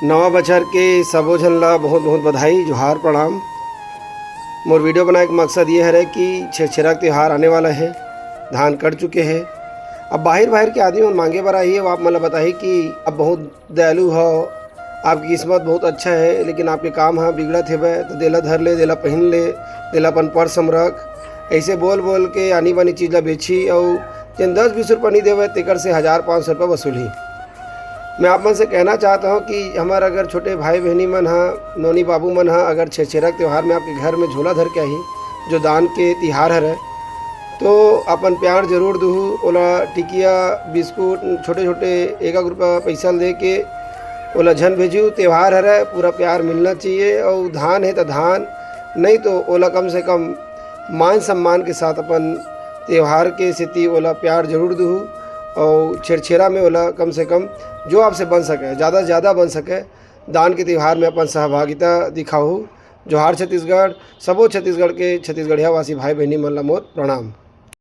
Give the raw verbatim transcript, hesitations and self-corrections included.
नवा बछर के सबो झन ला बहुत बहुत बधाई, जोहार, प्रणाम। मोर वीडियो बनाए के मकसद ये हरे कि छेरछेरा के त्योहार आने वाला है, धान कट चुके हैं। अब बाहिर बाहिर के आदमी मन मांगे बर आही, अब आप मन ला बताही कि अब बहुत दयालु हो, आपकी किस्मत बहुत अच्छा है, लेकिन आपके काम ह बिगड़त हेबे, तो देला धर ले, देला पहिन ले, देला अपन पर्स म रख। ऐसे बोल बोल के आनी बानी चीज ला बेची, अउ जेन दस बीस रुपया नहीं देवे, तेकर से हजार पाँच सौ रुपया वसूली। मैं आप मन से कहना चाहता हूँ कि हमार अगर छोटे भाई बहनी मन ह, नोनी बाबू मन ह अगर छेरछेरा के त्योहार में आपके घर में झोला धर के आही, जो दान के तिहार हरे, तो अपन प्यार जरूर दुहू। ओला टिकिया, बिस्कुट, छोटे छोटे एक एक रुपया पैसा दे के ओला झन भेजू। त्योहार हरे, पूरा प्यार मिलना चाहिए। और धान है तो धान, नहीं तो ओला कम से कम मान सम्मान के साथ अपन त्योहार के सेती ओला प्यार जरूर दुहू। और छेरछेरा में ओला कम से कम जो आपसे बन सके, ज़्यादा से ज़्यादा बन सके, दान के त्योहार में अपन सहभागिता दिखाहू। जोहार छत्तीसगढ़, सबो छत्तीसगढ़ के छत्तीसगढ़िया वासी भाई बहनी मन ला मोर प्रणाम।